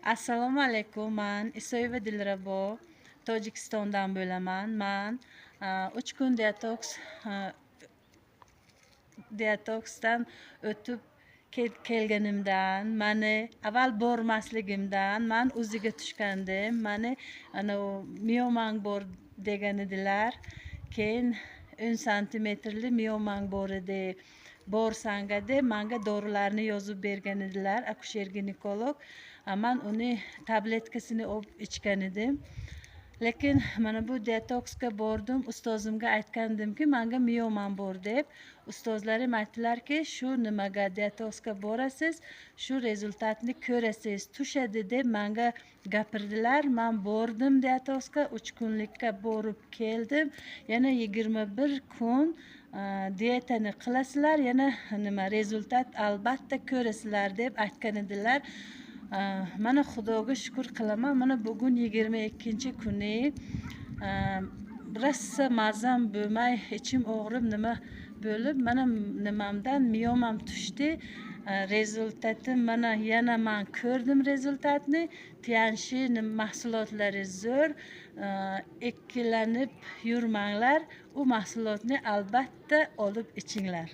Assalomu alaykum. Man Isoyeva Dilrabo, Tojikistondan bo'laman. Man 3 kun detoksdan o'tib kelganimdan, mani avval bormasligimdan man o'ziga tushgandim. Mani anavi miomang bor degan edilar. Keyin 10 santimetrli miomang bor edi. Borsanga deb manga dorilarni yozib bergan edilar, akusher ginekolog. Man uni tabletkasini olib ichgan edim. Lekin mana bu detoksga bordim, ustozimga aytgandimki, manga miomam bor deb. Ustozlarim aytdilarki, shu nimaga detoksga borasiz, shu rezultatni ko'rasiz, tushadi deb manga gapirdilar. Man bordim detoksga, 3 kunlikka borib keldim. Yana 21 kun dietani qilasizlar, yana nima rezultat albatta ko'rasizlar deb aytgan edilar. Mana Xudoga shukur qilaman. Mana bugun 22-kuni rosa mazam bo'lmay, ichim og'rib, nima bo'lib, mana nimamdan miomam tushdi. Rezultati mana yana man ko'rdim rezultatni. Tianshi mahsulotlari zo'r. Ikkilanib yurmanglar, u mahsulotni albatta olib ichinglar.